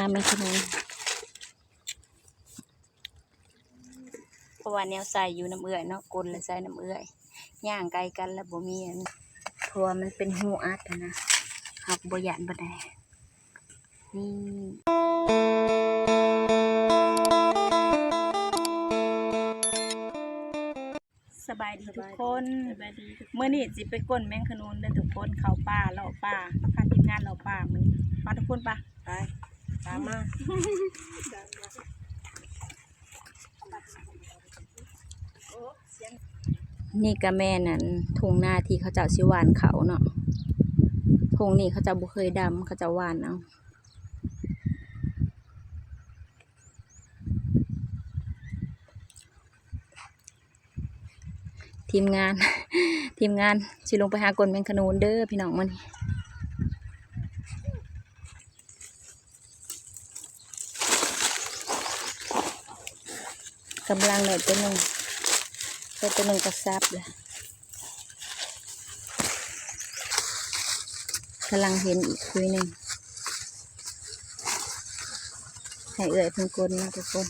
ນ້ຳມັນຂະໜູນ ເພາະວ່າແນວໃສ່ຢູ່ນຳເອື້ອຍເນາະ ກົ້ນລະໃສ່ນຳເອື້ອຍ ຍ່າງໄກກັນລະບໍ່ມີອັນ ເພາະວ່າມັນເປັນຮູອັດຫັ້ນນະ ເຮົາກໍບໍ່ຢ້ານປານໃດ. ນີ້ ສະບາຍດີທຸກຄົນ ສະບາຍດີ ມື້ນີ້ຊິໄປກົ້ນແມງຂະນູນເດີທຸກຄົນ ເຂົ້າປ່າເລາະປ່າ ພາທີມງານເລາະປ່າມື້ນີ້ ມາທຸກຄົນປະ ໄປ ຕາມມາ. ນີ້ກະແມ່ນອັນທົ່ງນາທີ່ເຂົາເຈົ້າຊິຫວ່ານເຂົ້າເນາະ ທົ່ງນີ້ເຂົາເຈົ້າບໍ່ເຄີຍດຳ ເຂົາເຈົ້າຫວ່ານເອົາ. ທີມງານ ທີມງານຊິລົງໄປຫາກົ້ນແມງຂະນູນເດີພີ່ນ້ອງມື້ນີ້ ກຳລັງໄດ້ໂຕໜຶ່ງ ໄດ້ໂຕໜຶ່ງກະສັບແລ້ວ. ກຳລັງເຫັນອີກຄຸຍໜຶ່ງ ໃຫ້ເອື້ອຍເພິ່ນກົ້ນເນາະທຸກຄົນ.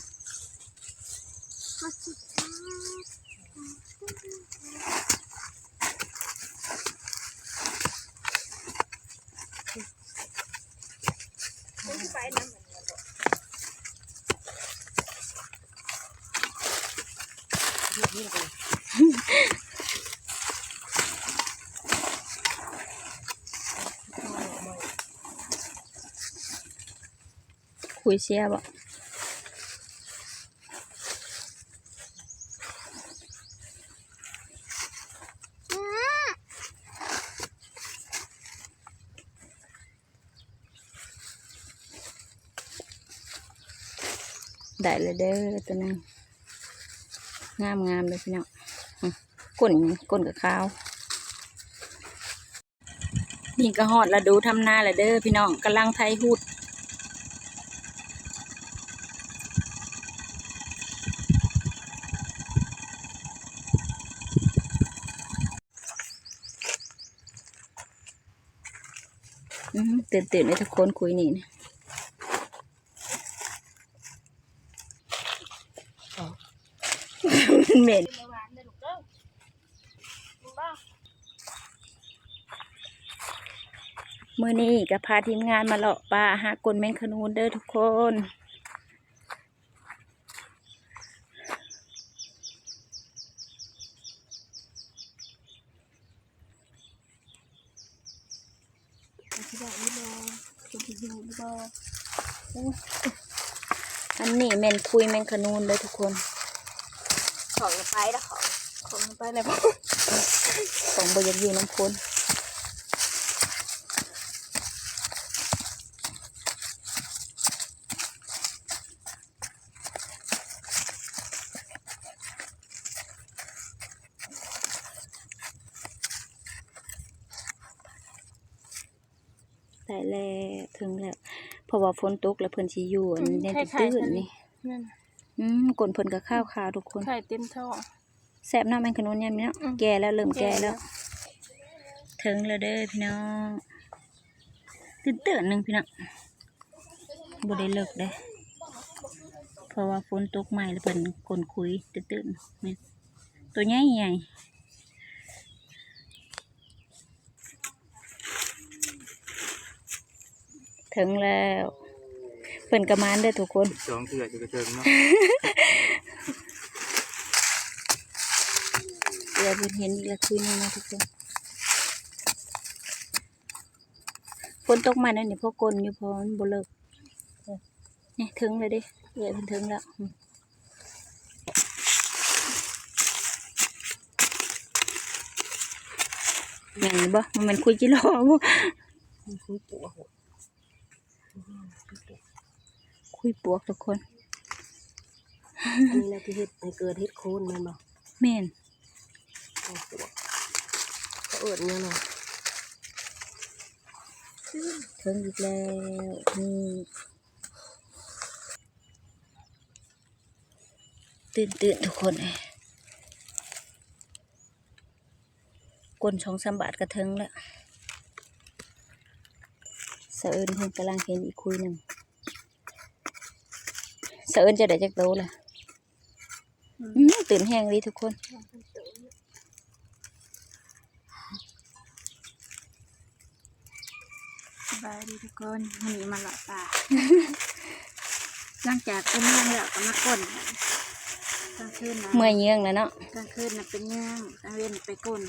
ຄຸຍເສຍບໍ່? ໄດ້ແລ້ວເດີໂຕໜຶ່ງ ງາມໆເດີພີ່ນ້ອງ ອື ກົ້ນ ກົ້ນກະຂາວ. ນີ້ກະຮອດລະດູທຳນາແລ້ວເດີພີ່ນ້ອງ ກຳລັງໄຖຫຸດ. ອື ຕື່ນໆເດີທຸກຄົນ ຄຸຍນີ້ນະ ມັນເໝັນ. ມື້ນີ້ກະພາທີມງານມາເລາະປ່າຫາກົ້ນແມງຂະນູນເດີທຸກຄົນ. ຊິໄດ້ອີ່ບໍ່ ເພິ່ນຊິຢູ່ອີ່ບໍ່? ໂອ້ຍ ອັນນີ້ແມ່ນຄຸຍແມງຂະນູນເດີທຸກຄົນ. ຂອງໄປລະ ຂອງ ຂອງໄປແລ້ວ ຂອງບໍ່ຢາກຢູ່ນຳຄົນ. ໄດ້ແລ້ວ ເຖິງແລ້ວ ເພາະວ່າຝົນຕົກແລ້ວເພິ່ນຊິຢູ່ອັນໃນ ອືມ ຕື່ນໆນີ້ ແມ່ນ ອືມ ກົ້ນເພິ່ນກະຂາວໆທຸກຄົນ ໄຂ່ເຕັມທ້ອງ. ແຊບເນາະ ແມງຂະນູນຍາມນີ້ເນາະ ອືມ ແກ່ແລ້ວ ເລີ່ມແກ່ແລ້ວ ແກ່ແລ້ວ. ເຖິງແລ້ວເດີພີ່ນ້ອງ ຕື່ນໆໜຶ່ງພີ່ນ້ອງ ບໍ່ໄດ້ເລິກເດ້ ເພາະວ່າຝົນຕົກໃໝ່ແລ້ວເພິ່ນກົ້ນຂຸຍຕື່ນໆ ແມ່ນ ໂຕໃຫຍ່ໆ. ເຖິງແລ້ວ ເພິ່ນກະມານເດີທຸກຄົນ ສອງເທື່ອຈະກະເຖິງເນາະ. ເອີ ເພິ່ນເຫັນອີກແລ້ວຄືໜຶ່ງເນາະທຸກຄົນ ຝົນຕົກມາແນວນີ້ພໍກົ້ນຢູ່ ເພາະວ່າມັນບໍ່ເລິກ. ນີ້ເຖິງແລ້ວເດ້ ເອື້ອຍເພິ່ນເຖິງແລ້ວ ແມ່ນຢູ່ບໍ່? ມັນແມ່ນຂຸຍຈິລໍບໍ່? ຂຸຍປົວ ຂຸຍປົວທຸກຄົນ. ອັນນີ້ແຫຼະທີ່ເຮັດໃຫ້ເກີດເຫັດໂຄນແມ່ນບໍ່? ແມ່ນ ເຂົາເອີ້ນຫຍັງເນາະ? ເຖິງອີກແລ້ວ ນີ້ ຕື່ນໆທຸກຄົນເອີຍ ກົ້ນສອງສາມບາດກະເຖິງແລ້ວ. ສະເອີນເພິ່ນກຳລັງເຫັນອີກຄຸຍໜຶ່ງ. ສະເອີນຈະໄດ້ຈັກໂຕລະ? ອືມ ອືມ ຕື່ນແຮງເລີຍທຸກຄົນ. ສະບາຍດີທຸກຄົນ ມື້ນີ້ມາເລາະປ່າ ຫຼັງຈາກເປັນເຫຍື່ອງແລ້ວກໍມາກົ້ນ ກາງຄືນນະ ເມື່ອຍເຫຍື່ອງແລ້ວເນາະ ກາງຄືນນະເປັນເຫຍື່ອງ ກາງເວັນໄປກົ້ນ.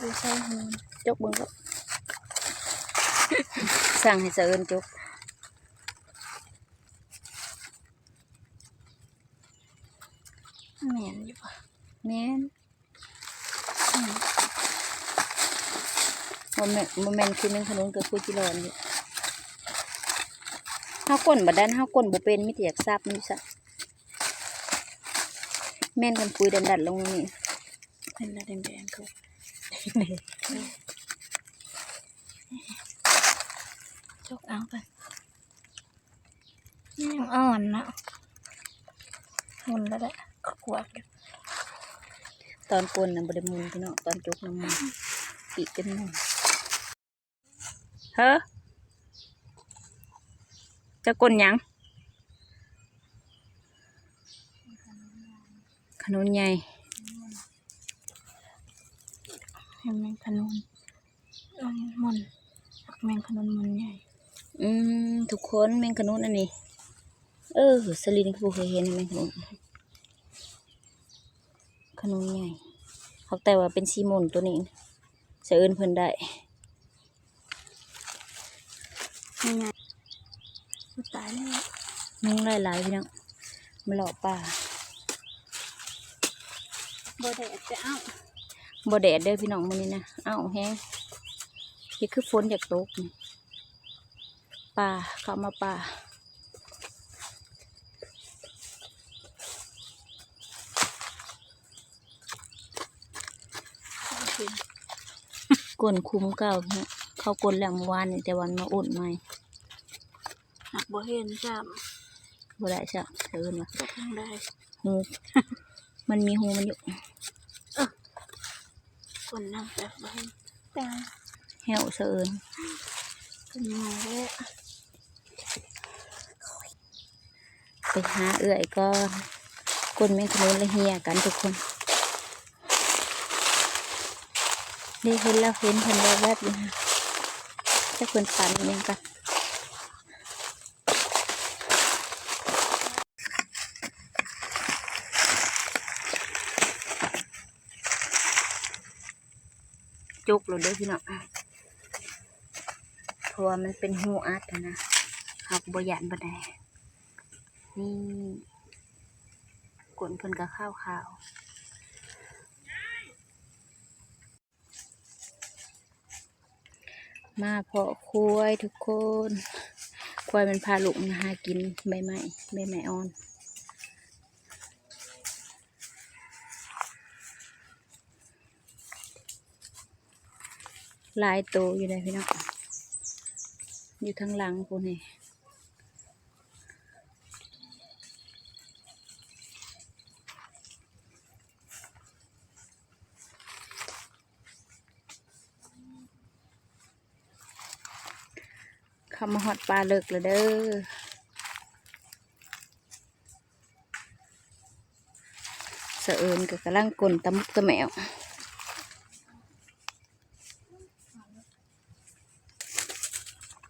ຢູ່ໃສຫູ ຈົກເບິ່ງກໍ ສັ່ງໃຫ້ສະເອີນຈົກ ແມ່ນຢູ່ບໍ່? ແມ່ນ. ອືມ ບໍ່ແມ່ນ ບໍ່ແມ່ນຄືແມງຂະໜູນກັບຄູຈິລໍນີ້ ເຮົາກົ້ນບໍ່ໄດ້ ເຮົາກົ້ນບໍ່ເປັນ ມີແຕ່ຢາກສັບມັນຊະ ແມ່ນຄັນຄຸຍດັນໆລົງນີ້ ເຫັນແລ້ວແດງໆ ເຂົາ ຈົກເອົາໄປ. ຍັງອ່ອນເນາະ ໝຸນແລ້ວແຫຼະ ກວກຢູ່ ຕອນກົ້ນນະບໍ່ໄດ້ໝຸນພີ່ນ້ອງ ຕອນຈົກນະໝຸນ ປີກຈົນໝຸນ. ເຮີ ເຈົ້າກົ້ນຫຍັງ? ຂະໜູນໃຫຍ່ ແມ່ນຂະໜູນ. ອືມ ໝຸນ ແມ່ນຂະໜູນໝຸນໃຫຍ່ ອືມ ທຸກຄົນ ແມ່ນຂະໜູນອັນນີ້ ເອີ ສະລິນຄືບໍ່ເຄີຍເຫັນແມ່ນຂະໜູນ ຂະໜູນໃຫຍ່ ຫາກແຕ່ວ່າເປັນສີໝຸນໂຕນີ້ ສະເອີນເພິ່ນໄດ້ ໃຫຍ່ ໂອ້ ຕາຍແລ້ວ ຍຸງຫຼາຍໆ ພີ່ນ້ອງ ມາເລາະປ່າ ບໍ່ແດດເດີ ເອົ້າ ບໍ່ແດດເດີພີ່ນ້ອງ ມື້ນີ້ນະ ອ້າວ ແຮງ ເຮັດຄືຝົນຢາກຕົກ ປ່າ ເຂົ້າມາປ່າ ກົ້ນຄຸມເກົ່າ ເຂົາກົ້ນແລ້ວມື້ວານນີ້ ແຕ່ວ່າມາກົ້ນໃໝ່ ຫາກບໍ່ເຫັນຊ້ຳ ບໍ່ໄດ້ຊ້ຳ ສະເອີນວ່າ ຈັກຈັ່ງໃດ ຮູ ມັນມີຮູມັນຢູ່ ເອີ ກົ້ນນຳແຕ່ບໍ່ເຫັນ ແຫ້ວສະເອີນ ເປັນຫຍັງແທ້ ໄປຫາເອື້ອຍກ່ອນ ກົ້ນແມ່ນຂະໜູນລະເຮຍກັນທຸກຄົນ ໄດ້ເຫັນແລ້ວ ເຫັນເພິ່ນແວບໆ ຢູ່ຫັ້ນ ຈັກເພິ່ນປັ່ນອີ່ຫຍັງກັນ. ຈົກໂລດເດີພີ່ນ້ອງ ເພາະວ່າມັນເປັນຮູອັດຫັ້ນນະ ເຮົາກໍບໍ່ຢ້ານປານໃດ ນີ້ ກົ້ນເພິ່ນກໍຂາວໆ. ມາເພາະຄວາຍທຸກຄົນ ຄວາຍມັນພາລູກມາຫາກິນໃບໄມ້ ໃບໄມ້ອ່ອນ ຫຼາຍໂຕຢູ່ໃດ໋ພີ່ນ້ອງ ຢູ່ທາງຫຼັງພຸ້ນນີ້. ເຂົ້າມາຮອດປ່າເລິກແລ້ວເດີ ສະເອີນກໍກຳລັງກົ້ນຕະໝຸກຕະແໝວ.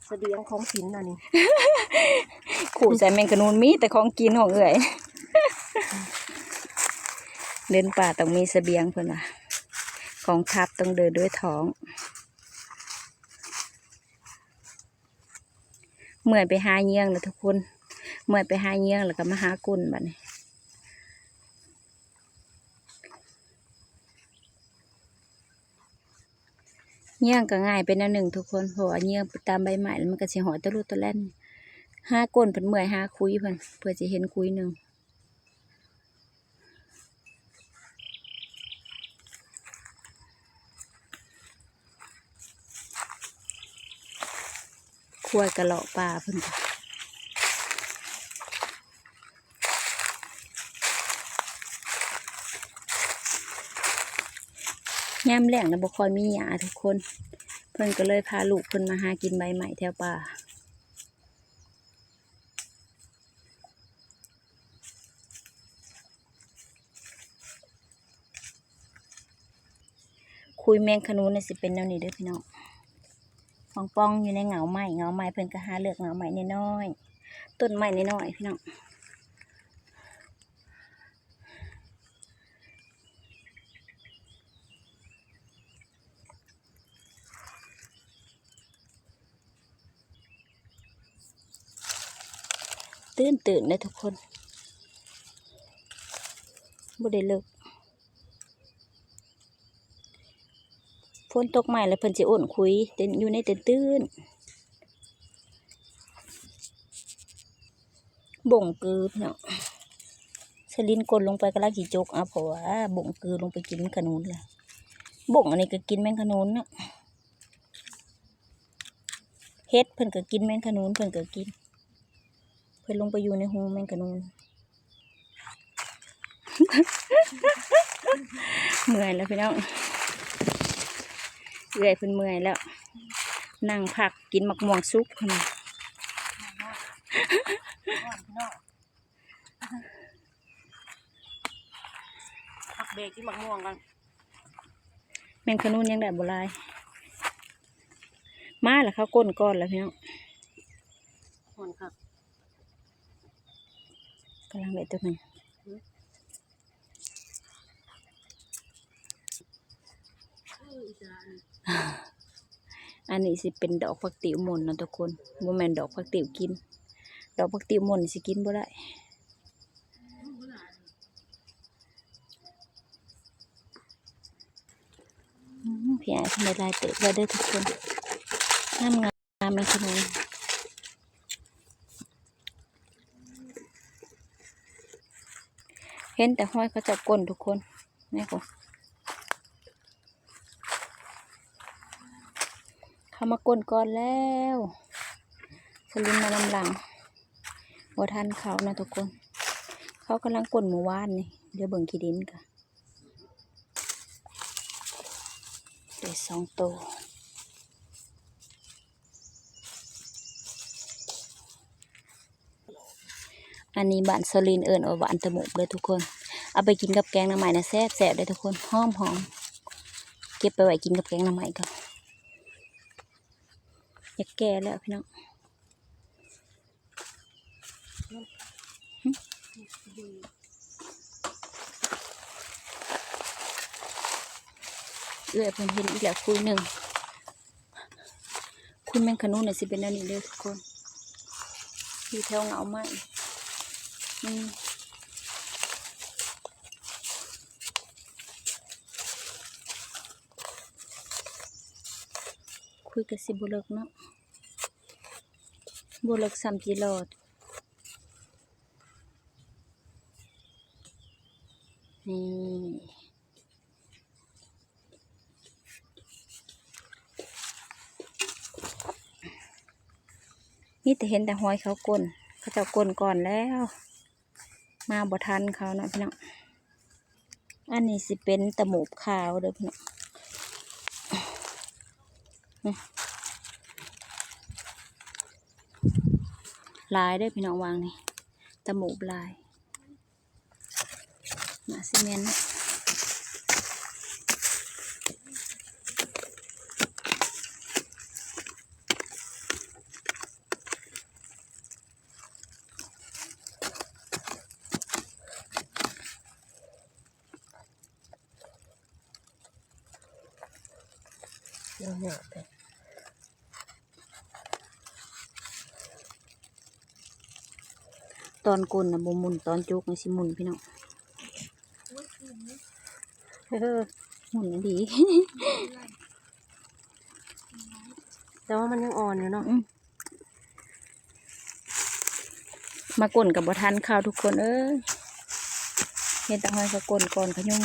ສະບຽງຂອງກິນອັນນີ້ ຄູ່ໃສ່ແມງຂະໜູນ ມີແຕ່ຂອງກິນຂອງເອື້ອຍ ເດີນປ່າຕ້ອງມີສະບຽງເພິ່ນວ່າ ກອງທັບຕ້ອງເດີນດ້ວຍທ້ອງ. ເມື່ອຍໄປຫາເຫຍື່ອງແລ້ວທຸກຄົນ ເມື່ອຍໄປຫາເຫຍື່ອງແລ້ວກໍມາຫາກົ້ນບັດນີ້. ເຫຍື່ອງກໍງ່າຍໄປແນວໜຶ່ງທຸກຄົນ ເພາະວ່າເຫຍື່ອງໄປຕາມໃບໄມ້ແລ້ວມັນກໍຊິຮອດຕະລຸຕະແລ່ນ ຫາກົ້ນເພິ່ນເມື່ອຍ ຫາຄຸຍເພິ່ນ ເພື່ອຊິເຫັນຄຸຍໜຶ່ງ. ຄວາຍກະເລາະປ່າເພິ່ນ. ຍາມແລ້ງນະບໍ່ຄ່ອຍມີຫຍ້າທຸກຄົນ ເພິ່ນກໍເລີຍພາລູກເພິ່ນມາຫາກິນໃບໄມ້ແຖວປ່າ. ຄຸຍແມງຂະໜູນນີ້ຊິເປັນແນວນີ້ເດີພີ່ນ້ອງ ປ່ອງໆ ຢູ່ໃນເຫງົາໄມ້ ເຫງົາໄມ້ ເພິ່ນກໍຫາເລືອກເຫງົາໄມ້ນ້ອຍໆ ຕົ້ນໄມ້ນ້ອຍໆ ພີ່ນ້ອງ. ຕື້ນໆ ເດີທຸກຄົນ ບໍ່ໄດ້ເລິກ. ຝົນຕົກໃໝ່ແລ້ວເພິ່ນຊິໂອ້ນຂຸຍ ເຕັ້ນຢູ່ໃນຕື້ນໆ ບົ້ງກືພີ່ນ້ອງ ສະລິນກົ້ນລົງໄປກຳລັງຊິຈົກເອົາ ເພາະວ່າບົ້ງກືລົງໄປກິນຂະໜູນແລ້ວ ບົ້ງອັນນີ້ກໍກິນແມງຂະໜູນເນາະ ເຫັດເພິ່ນກໍກິນ ແມງຂະໜູນເພິ່ນກໍກິນ ເພິ່ນລົງໄປຢູ່ໃນຮູແມງຂະໜູນ. ເມື່ອຍແລ້ວພີ່ນ້ອງ ເອື້ອຍເພິ່ນເມື່ອຍແລ້ວ ນັ່ງພັກກິນໝາກມ່ວງສຸກພຸ້ນນະ. ພັກເບຣກກິນໝາກມ່ວງກ່ອນ ແມງຂະໜູນຍັງໄດ້ບໍ່ຫຼາຍ ມາແລ້ວ ເຂົາກົ້ນກ່ອນແລ້ວພີ່ນ້ອງ ຮ້ອນຄັກ ກຳລັງໄດ້ຕົວໜຶ່ງ. ອັນນີ້ຊິເປັນດອກຜັກຕິວໝົນເນາະທຸກຄົນ ບໍ່ແມ່ນດອກຜັກຕິວກິນ ດອກຜັກຕິວໝົນຊິກິນບໍ່ໄດ້. ອືມ ພີ່ອ້າຍເພິ່ນໄດ້ຫຼາຍເຕີບແລ້ວເດີທຸກຄົນ ງາມໆ ແມ່ນຂະໜູນ ເຫັນແຕ່ຮອຍເຂົາເຈົ້າກົ້ນທຸກຄົນ ນີ້ພຸ້ນ ເຂົາມາກົ້ນກ່ອນແລ້ວ ສະລິນມານຳຫຼັງ ບໍ່ທັນເຂົາເນາະທຸກຄົນ ເຂົາກຳລັງກົ້ນມື້ວານນີ້ ດຽວເບິ່ງຂີ້ດິນກະ ໄດ້ສອງໂຕ. ອັນນີ້ບ້ານສະລິນເອີ້ນວ່າຫວ່ານຕະໝູບເດີທຸກຄົນ ເອົາໄປກິນກັບແກງໜໍ່ໄມ້ນະແຊບໆ ເດີທຸກຄົນ ຫອມໆ ເກັບໄປໄວ້ກິນກັບແກງໜໍ່ໄມ້ກ່ອນ ຢາກແກ່ແລ້ວພີ່ນ້ອງ. ເອື້ອຍເພິ່ນເຫັນອີກແລ້ວຄູ່ໜຶ່ງ ຄຸຍແມງຂະໜູນນີ້ຊິເປັນແນວນີ້ເດີທຸກຄົນ ຢູ່ແຖວເຫງົ້າໄມ້ ອືມ ຄຸຍກໍຊິບໍ່ເລິກເນາະ ບໍ່ເລິກສ່ຳຈີຫຼອດ ນີ້ ມີແຕ່ເຫັນແຕ່ຮອຍເຂົາກົ້ນ ເຂົາເຈົ້າກົ້ນກ່ອນແລ້ວ ມາບໍ່ທັນເຂົາເນາະພີ່ນ້ອງ. ອັນນີ້ຊິເປັນຕະໝູບຂາວເດີພີ່ນ້ອງ ຫຼາຍເດີພີ່ນ້ອງ ຫວ່າງນີ້ ຕະໝູບຫຼາຍ ໜ້າຊິແມ່ນເນາະ. ຕອນກົ້ນນະບໍ່ໝຸ່ນ ຕອນຈົກນີ້ຊິໝຸ່ນພີ່ນ້ອງ ເອີ ໝຸ່ນອີ່ຫຼີ ແຕ່ວ່າມັນຍັງອ່ອນຢູ່ເນາະ ອືມ. ມາກົ້ນກໍບໍ່ທັນເຂົາທຸກຄົນເອີຍ ເຫັນແຕ່ຮອຍເຂົາກົ້ນກ່ອນຂະຍຸງ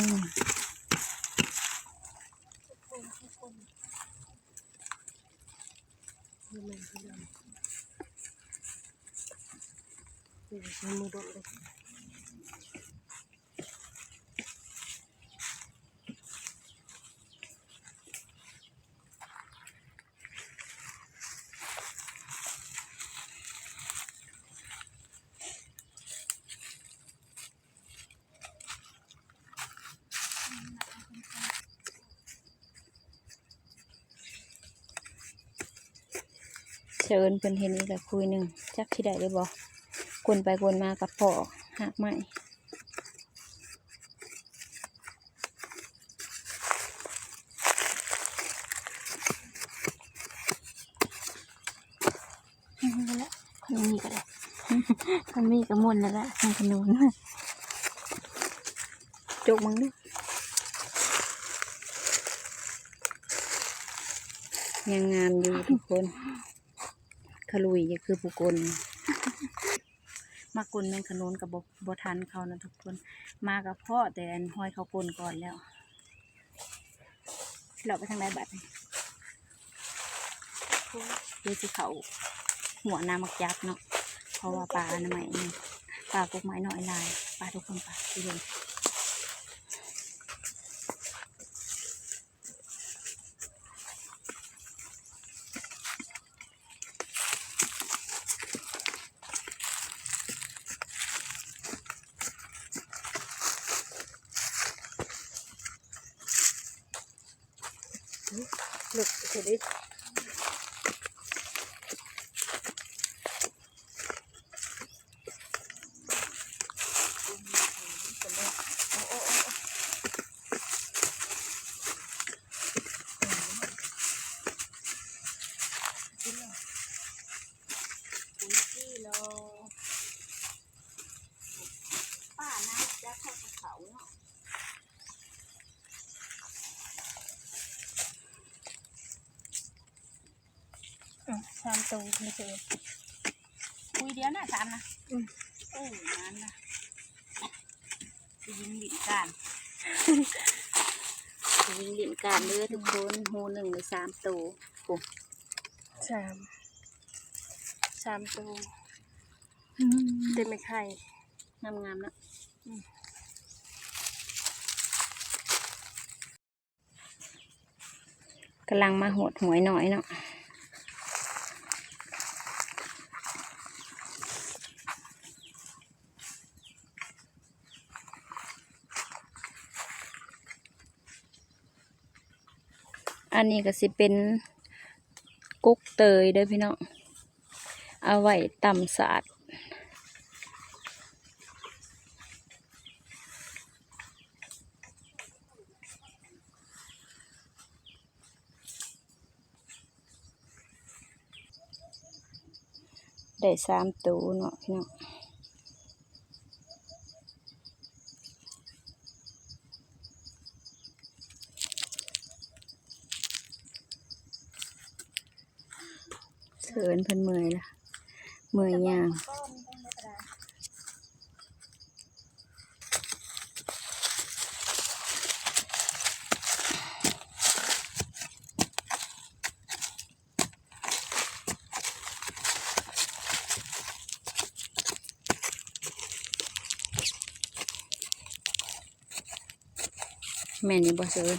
ມືດົນເລີຍ. ສະເອີນເພິ່ນເຫັນອີກລະຄຸຍໜຶ່ງ ຈັກຊິໄດ້ຫຼືບໍ່. ກົ້ນໄປກົ້ນມາກໍພໍ້ຮາກໄມ້. ອືມ ນັ້ນແຫຼະ ມັນມີກໍໄດ້ ມັນມີກໍມ່ວນແລ້ວລະ ມັນຂະໜູນ. ຈົກເບິ່ງດູ ຍັງງາມຢູ່ທຸກຄົນ. ຂະລຸຍກໍຄືຜູ້ກົ້ນ ມາກົ້ນແມງຂະໜູນກໍບໍ່ ບໍ່ທັນເຂົານະທຸກຄົນ. ມາກໍພໍ້ແຕ່ອັນຮອຍເຂົາກົ້ນກ່ອນແລ້ວ. ເລາະໄປທາງໃດບັດນີ້? ດຽວຊິເຂົ້າຫົວນາໝາກຈັບເນາະ ເພາະວ່າປາອະນາໄມນີ້ ປາກົກໄມ້ນ້ອຍຫຼາຍ. ປາທຸກຄົນ ປາໄປເບິ່ງ. ເລິກເທື່ອເດ. ອືມ ສາມໂຕນີ້ເດີ ຄຸຍດຽວນະ ສາມນະ. ອືມ ເອີ ນັ້ນນະ ຜູ້ຍິງຫຼິ້ນການ ຜູ້ຍິງຫຼິ້ນການເດີທຸກຄົນ. ຮູໜຶ່ງໄດ້ສາມໂຕ. ໂອ້ ສາມ ສາມໂຕ. ອືມ ເຕັມໄມ້ໄຂ່ ງາມໆເນາະ. ອືມ ກຳລັງມາຮອດຫ້ວຍນ້ອຍເນາະ. ອັນນີ້ກໍຊິເປັນກົກເຕີຍເດີພີ່ນ້ອງ ເອົາໄວ້ຕຳສາດ. ໄດ້ສາມໂຕເນາະພີ່ນ້ອງ. ເຊີນເພິ່ນເມື່ອຍລະ ເມື່ອຍຍ່າງ. ແມ່ນຢູ່ບໍ່ເຊີນ?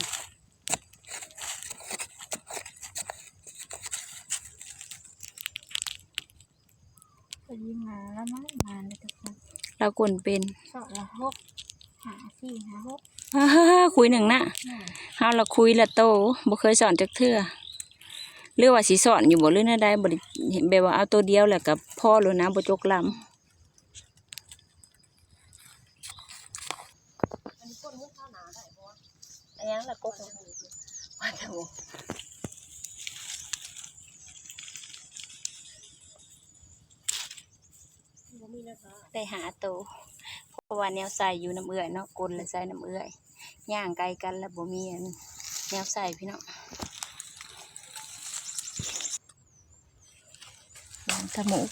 ພໍດີງາມລະ ງາມເລີຍທຸກຄົນ. ລາວກົ້ນເປັນ ສອກລະຫົກ ຫ້າ ສີ່ ຫ້າ ຫົກ ອ່າ ຄຸຍໜຶ່ງນະ. ແມ່ນ ເຮົາລະຄຸຍລະໂຕ ບໍ່ເຄີຍສອນຈັກເທື່ອ ຫຼືວ່າຊິສອນຢູ່ບໍ່ ຫຼືແນວໃດ? ບໍ່ໄດ້ ແບບວ່າເອົາໂຕດຽວແລ້ວກໍພໍໂລດນະ ບໍ່ຈົກລຳ. ອັນນີ້ກົ້ນເງິນທາໜ້າໄດ້ບໍ່? ອັນຫຍັງລະກົກ ວ່າແຕ່ບໍ່ ບໍ່ມີແນວທາ ໄດ້ຫ້າໂຕ ເພາະວ່າແນວໃສ່ຢູ່ນຳເອື້ອຍເນາະ ກົ້ນລະໃສ່ນຳເອື້ອຍ ຍ່າງໄກກັນລະບໍ່ມີອັນແນວໃສ່ພີ່ນ້ອງ. ຫວານຕະໂໝກ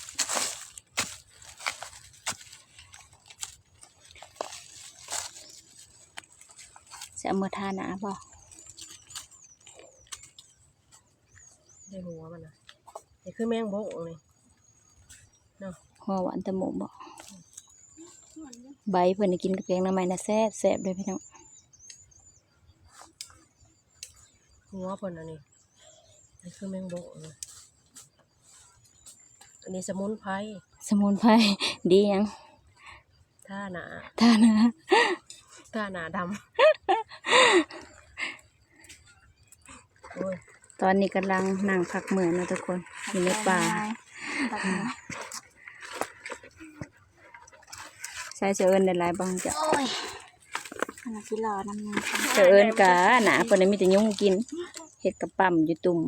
ຊິເອົາມາທາໜ້າບໍ່? ໃນຫົວມັນນະ ນີ້ຄືແມງບົກນີ້ເນາະ ຫົວຫວານຕະໂໝກບໍ່? ໃບເພິ່ນນີ້ກິນກັບແກງໜໍ່ໄມ້ນະ ແຊບໆເດີພີ່ນ້ອງ. ຫົວເພິ່ນອັນນີ້ ນີ້ຄືແມງບົກເນາະ. ອັນນີ້ສະໝຸນໄພ ສະໝຸນໄພ ດີຫຍັງ? ທາໜ້າ ທາໜ້າ ທາໜ້າດຳ. ໂອ້ຍ ຕອນນີ້ກຳລັງນັ່ງພັກເມື່ອຍເນາະທຸກຄົນ. ຢູ່ໃນປ່າ. ໃສ່ສະເອີນໄດ້ຫຼາຍບໍ່ຂອງເຈົ້າ? ໂອ້ຍ ອັນນັ້ນຊິລໍນຳ ສະເອີນກະໜ້າເພິ່ນມີແຕ່ຍຸງກິນ ເຮັດກະປ້ຳຢູ່ຕຸ່ມ.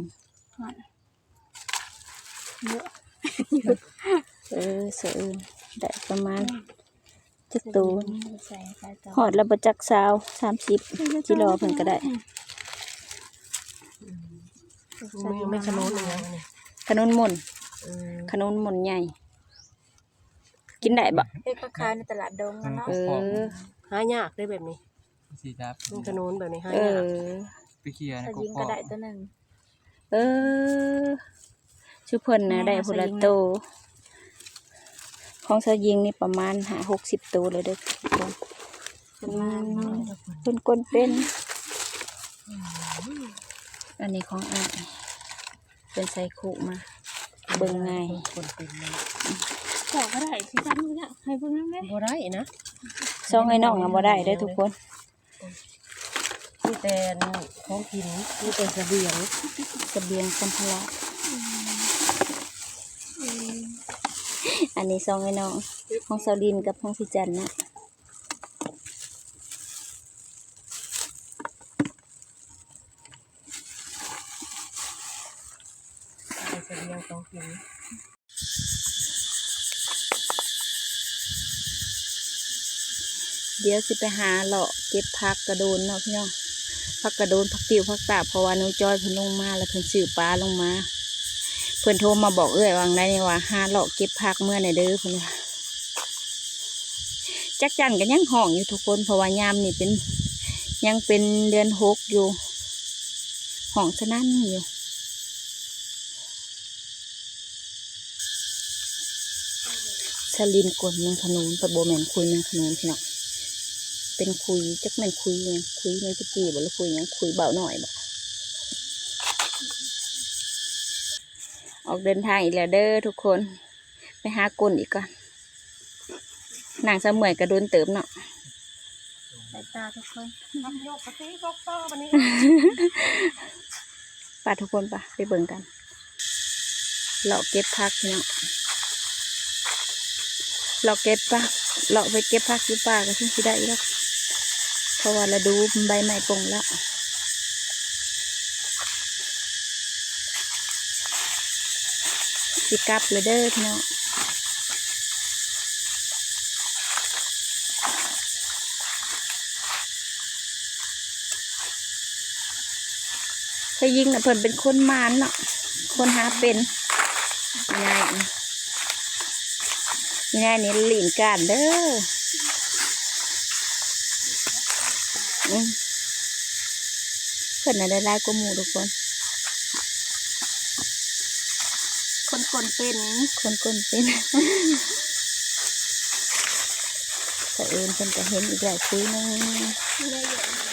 ເອີ ສະເອີນໄດ້ປະມານຈັກໂຕ? ຮອດແລ້ວບໍ່ຈັກ ຊາວ ສາມສິບ ຈິລໍເພິ່ນກະໄດ້. ແມ່ນຂະໜູນອີ່ຫຍັງອັນນີ້? ຂະໜູນໝົນ. ເອີ ຂະໜູນໝົນໃຫຍ່ ກິນໄດ້ບໍ່? ເຮັດຂາຍໃນຕະຫຼາດດົງນະເນາະ. ເອີ ຫາຍາກເດ້ແບບນີ້. ຂະໜູນແບບນີ້ຫາຍາກ. ເອີ ໄປເຄຍໃນກົກ ຍິງກະໄດ້ໂຕໜຶ່ງ. ເອີ ຊຸເພິ່ນນະໄດ້ພຸ້ນລະໂຕ. ຂອງສາວຍິງນີ້ປະມານຫ້າຫົກສິບໂຕແລ້ວເດີ້ທຸກຄົນ. ເພິ່ນກົນເປັນ. ອັນນີ້ຂອງອ້າຍ ເພິ່ນໃສ່ຄຸມາ ເບິ່ງງ່າຍ. ປອກກະໄດ້ຄືກັນ ຢາກໃຫ້ເບິ່ງນຳແດ່. ບໍ່ໄດ້ນະ ສອງອ້າຍນ້ອງນະບໍ່ໄດ້ເດີ້ທຸກຄົນ. ມີແຕ່ຂອງກິນ ມີແຕ່ສະບຽງ ສະບຽງສຳພະລະ. ອັນນີ້ສອງອ້າຍນ້ອງ ຂອງສາວລິນກັບຂອງພີ່ຈັນນະ. ດຽວຊິໄປຫາເລາະເກັບຜັກກະໂດນເນາະພີ່ນ້ອງ. ຜັກກະໂດນ ຜັກຕິ້ວ ຜັກຕາບ ເພາະວ່າໜູຈ້ອຍເພິ່ນລົງມາ ແລ້ວເພິ່ນຊື້ປາລົງມາ. ເພິ່ນໂທມາບອກເອື້ອຍວ່າງໃດນີ້ວ່າ ຫາເລາະເກັບຜັກເມືອແດ່ເດີ້ ເພິ່ນວ່າ. ຈັກຈັ່ນກະຍັງຮ້ອງຢູ່ທຸກຄົນ ເພາະວ່າຍາມນີ້ເປັນ ຍັງເປັນເດືອນຫົກຢູ່ ຮ້ອງສະນັ້ນຢູ່. ສາວລິນກວນແມງຂະໜູນ ແຕ່ບໍ່ແມ່ນຄຸຍແມງຂະໜູນພີ່ນ້ອງ ເປັນຄຸຍ ຈັກແມ່ນຄຸຍຫຍັງ ຄຸຍແມງຈີ່ບໍ່ ຫຼືຄຸຍຫຍັງ ຄຸຍເບົານ້ອຍບໍ່. ອອກເດີນທາງອີກແລ້ວເດີ້ທຸກຄົນ. ໄປຫາກົ້ນອີກກ່ອນ. ນັ່ງຊະເມື່ອຍກະດົນເຕີບເນາະ. ສາຍຕາທຸກຄົນ ຍກກະຕິຍົກຕໍ່ບັດນີ້. ປະທຸກຄົນ ປະໄປເບິ່ງກັນ. ເລາະເກັບຜັກພີ່ນ້ອງ ເລາະເກັບຜັກ ເລາະໄປເກັບຜັກຢູ່ປ່າກະຊິໄດ້ຢູ່ດອກ ເພາະວ່າລະດູໃບໄມ້ປົ່ງແລ້ວ. ຊິກັບແລ້ວເດີ້ພີ່ນ້ອງ. ເອີ ຍິງນະເພິ່ນເປັນຄົນໝານເນາະ ຄົນຫາເປັນ. ຍາຍ ຍາຍນີ້ຫຼິ້ນກ້ານເດີ້. ອືມ ເພິ່ນນະໄດ້ຫຼາຍກວ່າໝູ່ທຸກຄົນ. ຄົນກົ້ນເປັນ ຄົນກົ້ນເປັນ. ສະເອີນເພິ່ນກະເຫັນອີກແລ້ວຄຸຍໜຶ່ງ.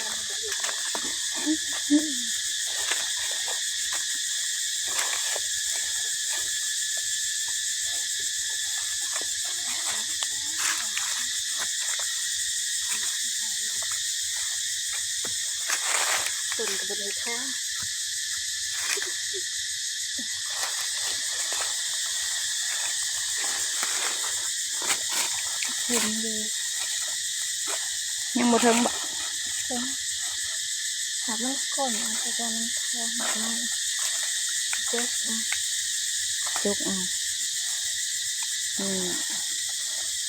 ຕົ້ນກະບໍ່ໄດ້ຖາງ ເຫັນຢູ່. ຍັງບໍ່ເຖິງບໍ? ເຖິງ. ຫາກມັນໂຄ່ນເອົາ ແຕ່ວ່າມັນແຂງ ຫາກມັນຈົກເອົາ ຈົກເອົາ. ອືມ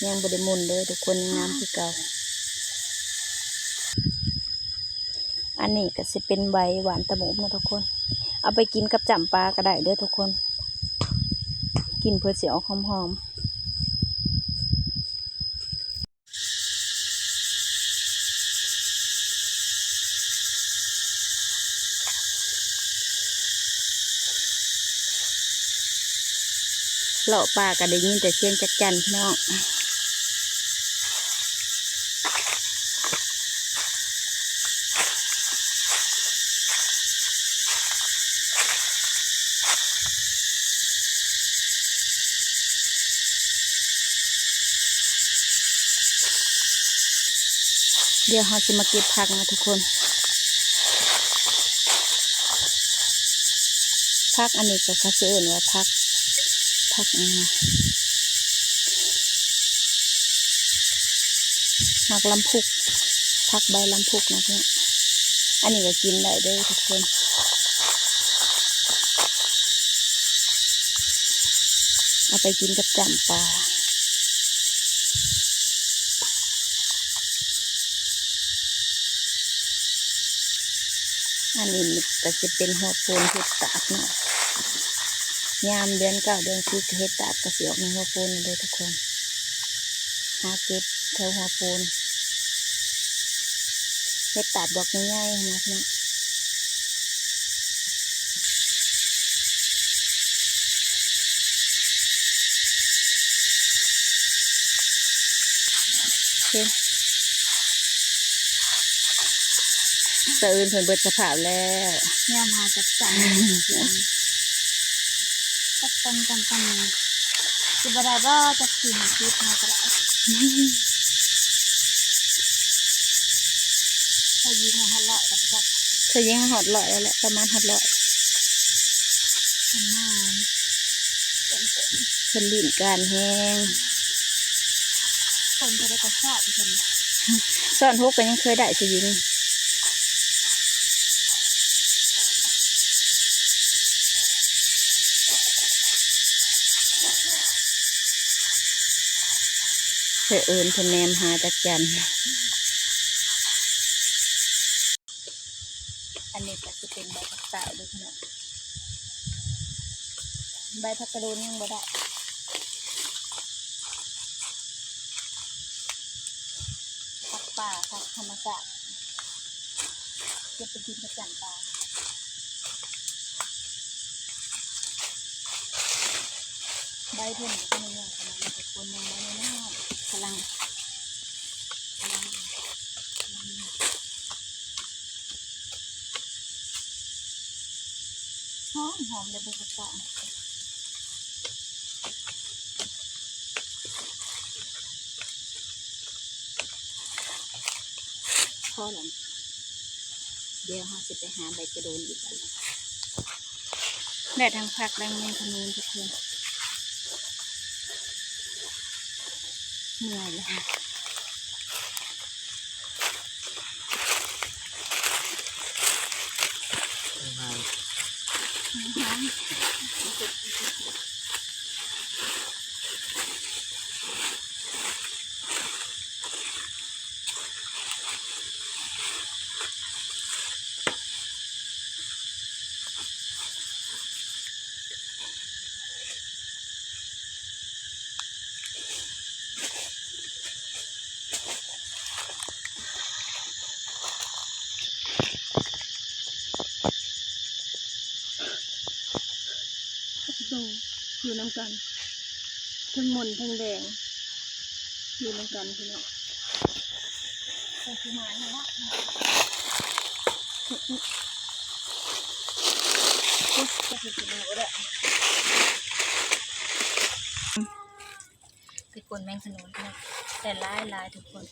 ຍັງບໍ່ໄດ້ໝຸ່ນເດີ້ທຸກຄົນ ຍັງງາມຄືເກົ່າ. ອັນນີ້ກະຊິເປັນໃບຫວ່ານຕະໂໝບເນາະທຸກຄົນ ເອົາໄປກິນກັບຈ້ຳປາກະໄດ້ເດີ້ທຸກຄົນ ກິ່ນເພິ່ນຊິອອກຫອມໆ. ເລາະປ່າກະໄດ້ຍິນແຕ່ສຽງຈັກຈັ່ນພີ່ນ້ອງ. ດຽວເຮົາຊິມາເກັບຜັກນະທຸກຄົນ. ຜັກອັນນີ້ກໍເຂົາຊິເອີ້ນວ່າຜັກ ຜັກຫຍັງ ຜັກລຳພຸກ ຜັກໃບລຳພຸກນະເພື່ອນ. ອັນນີ້ກໍກິນໄດ້ເດີທຸກຄົນ ເອົາໄປກິນກັບຈ້ຳປາ. ອັນນີ້ກໍຈະເປັນຫົວໂພນເຫັດຕາບເນາະ ຍາມເດືອນເກົ້າເດືອນສິບ ເຫັດຕາບກໍຊິອອກໃນຫົວໂພນເດີທຸກຄົນ. ຫາເກັບແຖວຫົວໂພນ ເຫັດຕາບດອກໃຫຍ່ໆຫັ້ນນະເນາະ. ໂອເຄ ສະອື່ນເພິ່ນເບິດສະພາບແລ້ວ ແນວມາຈັກຈັນ ຈັກຕັນກັນ ຊິບໍ່ໄດ້ບໍ່ ຈັກສີ່ຫ້າສິບມາກໍໄດ້. ເຂົາຍິງໃຫ້ຮອດຮ້ອຍແລ້ວ ເຂົາຍິງໃຫ້ຮອດຮ້ອຍແລ້ວແຫຼະ ປະມານຮອດຮ້ອຍ. ເພິ່ນຫຼິ້ນການແຮງ ເພິ່ນກໍໄດ້ກະຊອກເພິ່ນ ຊ້ອນຫົກກໍຍັງເຄີຍໄດ້ ຜູ້ຍິງ. ເພິ່ນເອີ້ນ ເພິ່ນແນມຫາຈັກຈັ່ນ. ອັນນີ້ກໍຊິເປັນໃບຜັກເຕົ້າເດີພີ່ນ້ອງ ໃບຜັກກະໂດນຍັງບໍ່ໄດ້. ຜັກປ່າ ຜັກທຳມະຊາດ ເກັບໄປກິນກັບຈ້ຳປາ. ໃບເພິ່ນກໍຍັງນ້ອຍໆ ກຳລັງ ກຳລັງ ກຳລັງ ຫອມໆ ເລີຍ ເບິ່ງກະກະ ພໍແລ້ວ ດຽວເຮົາຊິໄປຫາໃບກະໂດນອີກ ໄດ້ທັງຜັກທັງແມງຂະນູນທຸກຄົນ ເມື່ອຍແລ້ວ. ໂດ ຢູ່ນຳກັນ ທັງມົນທັງແດງ ຢູ່ນຳກັນພີ່ນ້ອງ. ໄປກົນແມງຂະນູນເນາະ ໄດ້ຫຼາຍໆ ທຸກຄົນ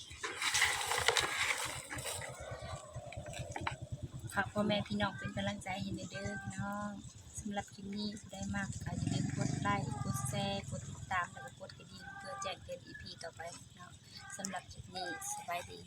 ຝາກພໍ່ແມ່ພີ່ນ້ອງເປັນກຳລັງໃຈໃຫ້ແດ່ເດີພີ່ນ້ອງ. ສຳລັບຄລິບນີ້ ຜູ້ໃດມັກກໍຢ່າລືມກົດໄລ ກົດແຊ ກົດຕິດຕາມ ແລ້ວກໍກົດກະດິ່ງ ເພື່ອແຈ້ງເຕືອນ ອີພີ ຕໍ່ໄປເນາະ. ສຳລັບຄລິບນີ້ ສະບາຍດີ.